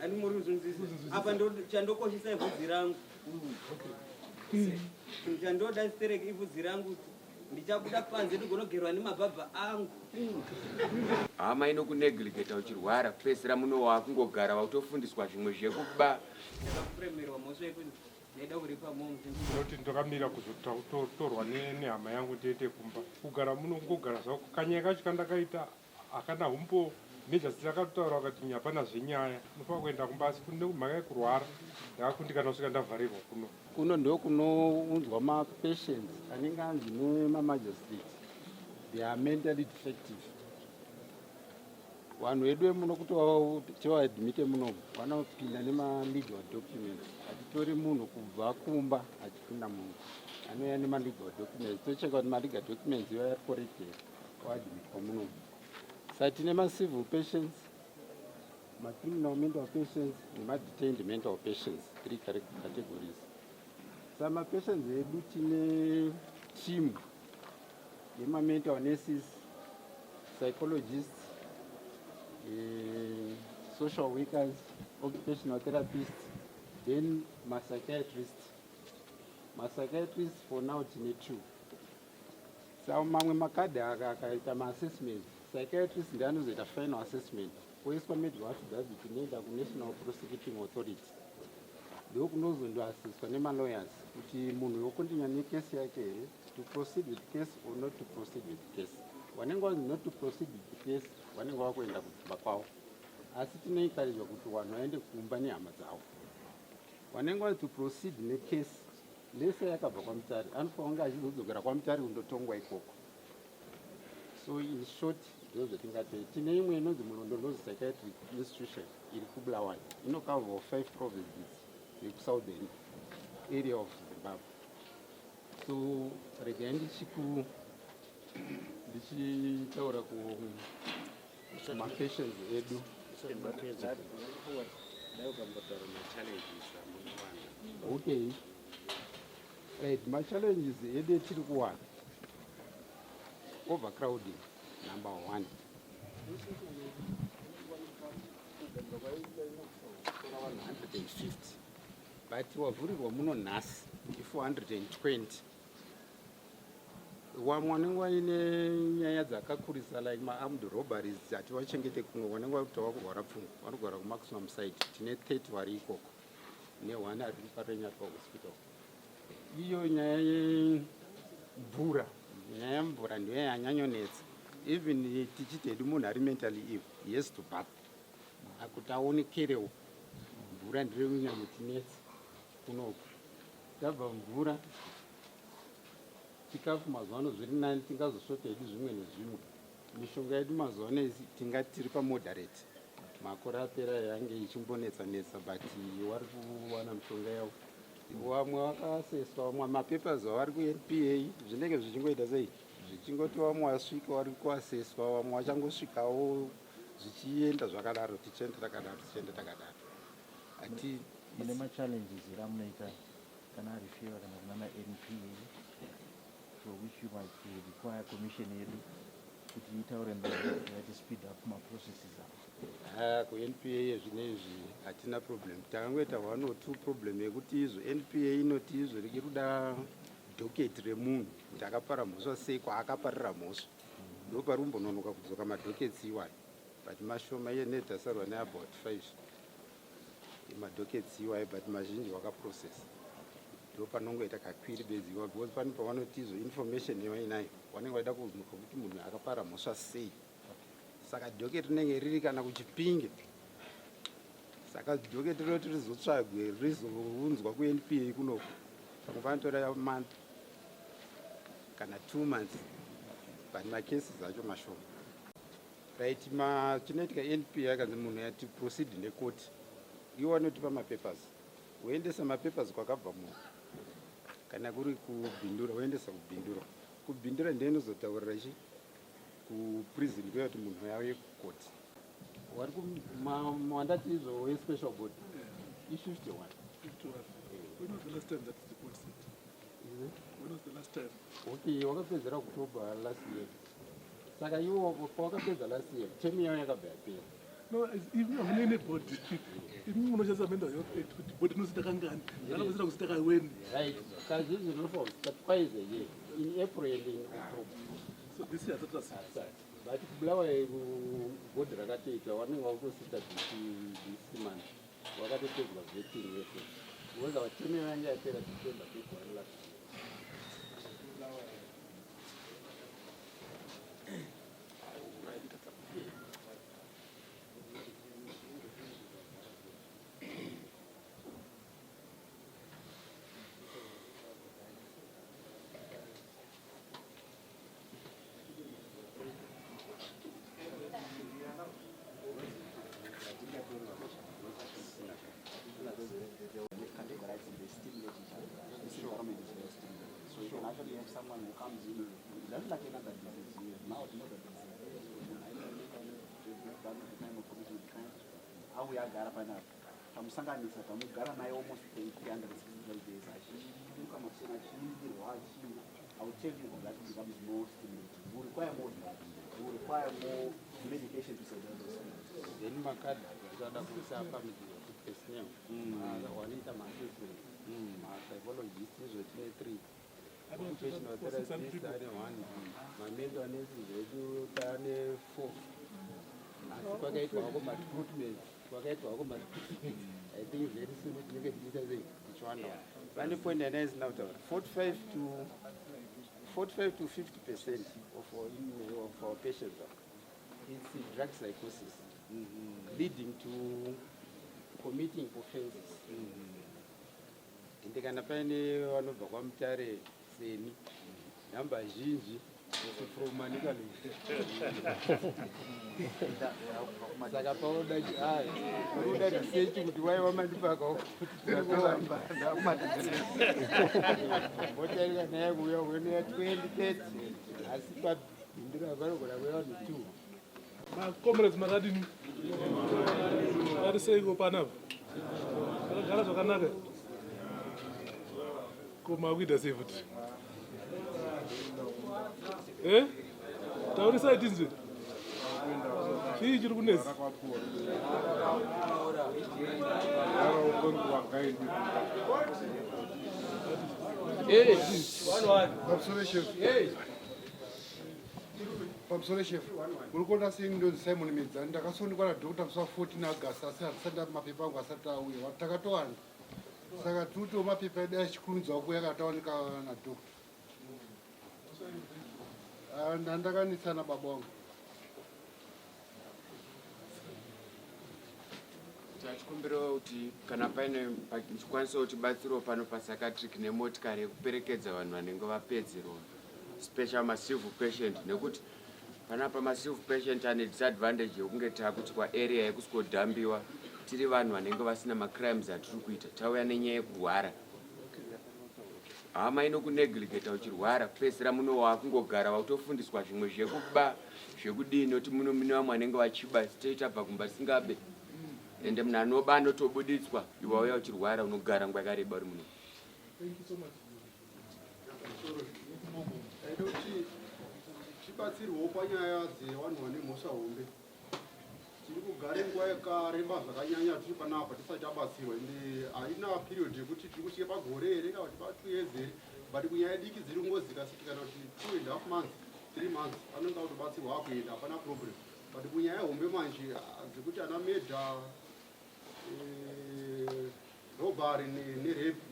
Ani muri kuzvinzwisisa? Apa ndo chandokoshesa ibvudzi rangu. Chinhu chandoda stereki ibvudzi rangu. Ndichabuda panze ndigonogerwa nemabhabha angu. Hama inokunegligeta uchirwara kupedzisira muno wakungogara wakutofundiswa zvimwe zvekuba. Ndakakuremerwa mhosva yekuti ndaida kuripa mombe. Ndinoti ndakamira kuzotorwa nehama yangu ndiende kumba. Kugara muno kungogara zvako. Kanyaya kacho kandakaita hakana humbo nejasi rakatotaura vakati hapana zvenyaya unofanira kuenda kumba asi nemhaka yekurwara ndakakundikana kusvika ndavharirwa kuno. Kuno ndokunounzwa mapatients anenge anzi nemamagistrate they are mentally defective. Vanhu vedu vemuno kuti tivaadmite munomu vanopinda nemalegal documents. Hatitori munhu kubva kumba achipinda muno, anouya nemalegal documents tocheka kuti malegal documents iwayo ari correct here oadmitwa munomu. Saka tine macivil patients, macriminal mental patients nemadetained mental patients, three categories. Saka mapatients edu tine team yemamental nurses, psychologists, social workers, occupational therapists, then mapsychiatrists. Mapsychiatrists for now tine two. Saka mamwe makadhi akaita maassessment, psychiatrist ndiye anozoita final assessment, oiswa medical affidavit inoenda kuNational Prosecuting Authority. Ndokunozondoasiswa nemalawyers kuti munhu wokontinya nekesi yake here, to proceed with case or not to proceed with case. Vanenge vanzi not to proceed with case vanenge vakuenda kudzimba kwavo, asi tinoencouragwa kuti vanhu vaende kumba nehama dzavo. Vanenge vanzi to proceed necase lese yakabva kwaMutare anofanira kunge achizodzokera kwaMutare kundotongwa ikoko. So in short ndo zvatingati. Tine imwe inonzi Mulondolozi Psychiatric Institution iri kuBulawayo, inocover 5 provinces yekusouthern area of Zimbabwe. So regai ndichitaura kumapatients edu. Okay, right, machallenges edu etiri kuwana, overcrowding number one. 150, but wavhurirwa muno nhasi i420. Vamwe vanenge vaine nyaya dzakakurisa like maarmed robberies hativachengete kumwe. Vanenge vari kuti vakurwara pfungwa vanogara kumaximum site, tine 30 vari ikoko ne1 ari paRenyatwa Hospital. Iyo nyaya yemvura, nyaya yemvura ndiyo yanyanyonetsa. Even tichiti hedu munhu ari mentally ill, he has to bath kuti aonekerewo. Mvura ndiro kunyanyotinetsa kunoku. Tabva mvura, chikafu mazuva ano zviri nani, tingazosvota hedu zvimwe nezvimwe. Mishonga yedu mazuva ano tingati tiri pamoderate. Makore apera yange ichimbonetsa netsa, but wari kuwana mishonga yavo. Vamwe vakaseswa, vamwe mapapers avari kuNPA. Zvinenge zvichingoita sei, zvichingoti vamwe vasvika vari kuaseswa, vamwe vachangosvikawo, zvichienda zvakadaro, tichienda takadaro, tichienda takadaro. Hati Mune machallenges here amunoita kana arifewa kana kuna maNPA, for which you might require commission yedu kuti itaure nayo speed up maprocesses avo? Ah, kuNPA yezvinezvi hatina problem. Takangoita one or two problem yekuti izvo NPA inoti izvo riri kuda docket remunhu kuti akapara mhosva sei, kwaakaparira mhosva. Ndo pari kumbononoka kudzoka madockets iwayo, but mashoma. Iye netasarwa neabout five madockets iwayo, but mazhinji wakaprocess. Ndo panongoita kakwiri bedzi iwa, because pane pavanoti izvo information yavainayo vanenge vaida kunzwa kuti munhu akapara mhosva sei. Saka docket rinenge riri kana kuChipinge, saka docket rinoti rizotsvagwe, rizounzwa kuNPA kunoku, pamwe panotora month kana 2 months, but macases acho mashoma. Right, chinoitika, NPA akanzi munhu yati proceed nekoti, iwo vanotipa mapapers, woendesa mapapers kwakabva munhu. Kana kuri kuBindura, woendesa kuBindura. KuBindura ndiyo inozotaurira chi kuprison kuya kuti munhu yauye kukoti. Wari wandati izvo wespecial board i51. When was the last time that the court sat? When was the last time? Okay, wakapedzera October last year. Saka iwo pawakapedza last year, term yavo yakabva yapera. No, imi hamuna ine body. Imi munoshandisa mental health act kuti body inosita kangani, kana kusita kaweni. Right. Kazhinji rinofanira kusita twice a year, in April and in October. So this year hatisati tasita. But kuBulawayo bhodhi rakatoitwa vanenge vakutosita this month. Wakatopedzwa vetting yese. Because our team yange yapera December, February last year. So you can actually have someone who comes in, just like another disease. You have now another disease. Auya agara panapa, tamusanganisa, tamugara naye almost 365 days, achimuka makuseni, achiindirwa, achii. I will tell you that becomes more stimulating. We require more drugs. We require more medication to sedate those things. Then makadhi achada kuisa pamidzi personnel wanoita maassessment, mapsychologist izvo tine three, occupational therapist ane one, mamental nurses edu taane four, asi kwakaitwa hako marecruitment, kwakaitwa hako marecruitment. I think very soon tinenge tichiita sei, tichiwanda. Pane point yandaisina kutaura, 45 to 50% of our patients, it's drug psychosis leading to committing offenses. Ende kana paine vanobva kwaMutare seni, nhamba zhinji from Manicaland, saka paunoda unoda research kuti waiva mandipaka motarika naye kuuya kunoya 20 30, asi pabhindura vanogona kuuya vanhu two. Macomrades, makadini? Ari seiko panapa? Makagara zvakanaka? Ko makuita sei futi? E, taurisai tinzwe, chii chiri kunetsa? Pamusoro chef, pamusoro chef. Uri kuona sei? Ndonzi Simon Medzani. Ndakasonikwa nadhokta musi wa14 August, asi handisati, mapepa angu asati auya. Takatowanda, saka tiriutiwo mapepa edu achikurumidzawo kuuya kana taoneka nadhokta. Ndandakanetsana baba wangu. Tachikumbirawo kuti kana paine muchikwanisa kutibatsirawo pano papsychiatric nemotikari yekuperekedza vanhu vanenge vapedzerwa, special macivil patient, nekuti panapa macivil patient ane disadvantage yekunge takuti kwaarea yekuswodhambiwa tiri vanhu vanenge vasina macrimes atiri kuita, tauya nenyaya yekurwara. Hama inokunegligeta uchirwara, kupedzisira muno wakungogara wakutofundiswa zvimwe zvekuba, zvekudini, nokuti muno mune vamwe vanenge vachiba, toitabva kumba tisingabe, ende munhu anoba anotobuditswa. Iwe wauya uchirwara, unogara nguva yakareba uri muno. Thank you so much. Aida kuti tibatsirwewo panyaya dzevanhu vane mhosva hombe. Tiri kugare nguva yakareba zvakanyanya tiri panapa tisati tabatsirwa, ende haina period yekuti tiri kusvike pagore here kana kuti pa2 years here, but kunyaya diki dziri kungozikasiki kana kuti 2.5 months, 3 months, anenge akutobatsirwa, akuenda, hapana problem. But kunyaya hombe manje, dzekuti ana murder, robbery nerape,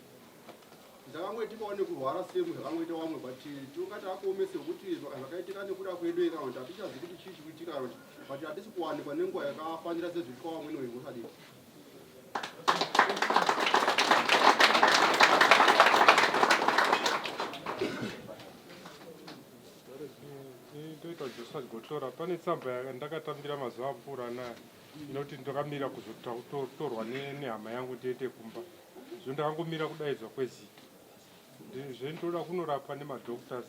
dzakangoitikawo nekurwara semu zvakangoita vamwe, but tinongati akuomese kuti zvakaitika nekuda kwedu kana kuti hatichazi kuti chii chikuitika kana kuti, but hatisi kuwanikwa nenguva yakafanira sezviitwa vamweni vemhosva diki. Ndoita Joshua Gotora. Pane tsamba yandakatambira mazuva apfuura anaya inoti ndakamira kuzotorwa nehama yangu ndiende kumba. Zvino ndakangomira kudaidzwa kwezita. Zvendoda kunorapwa nemadoctors.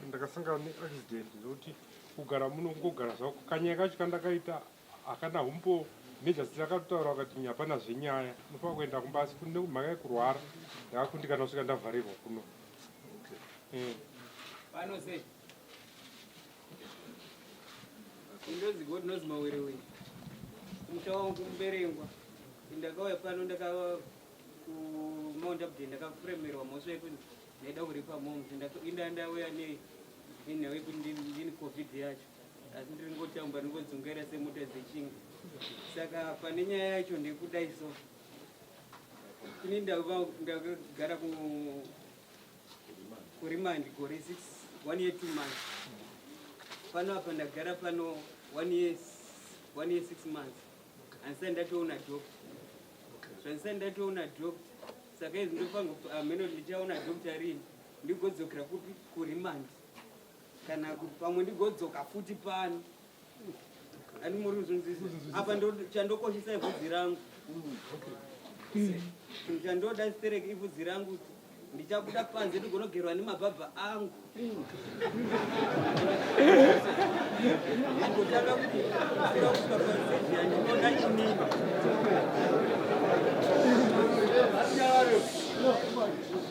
Ndakasangana neaccident, zvokuti kugara muno kungogara zvako. Kanyaya kacho kandakaita hakana humbo nejasi rakatotaura vakati hapana zvenyaya, unofanira kuenda kumba, asi nemhaka yekurwara ndakakundikana kusvika ndavharirwa kuno. Pano sei? Indozi God knows mawerewere. Musha wangu kuMberengwa. Ndakauya pano ndaka kuMount Update ndakafuremerwa mhosva yekuti ndaida kuripa mombe. Inda ndauya nenhau yekuti ndini covid yacho asi ndiri ngotamba ndingodzungaira semota dzechinga. Saka pane nyaya yacho ndekudai so ini ndakagara kurimandi gore 6 1 year 2 months. Pano apa ndagara pano 1 year 1 year 6 months, handisati ndatoona doctor. Zvandisati ndatoona doctor, saka izvi ndofango hameno ndichaona doctor rini, ndigodzokera kupi, kuremand, kana pamwe ndigodzoka futi pano. Ani muri kuzvinzwisisa? Apa chandokoshesa ivhudzi rangu. Chinhu chandoda stereki ivhudzi rangu. Ndichabuda panze ndigonogerwa nemabhabha angu. Ndigotanga kuti kusvika paseji yandinoda inini.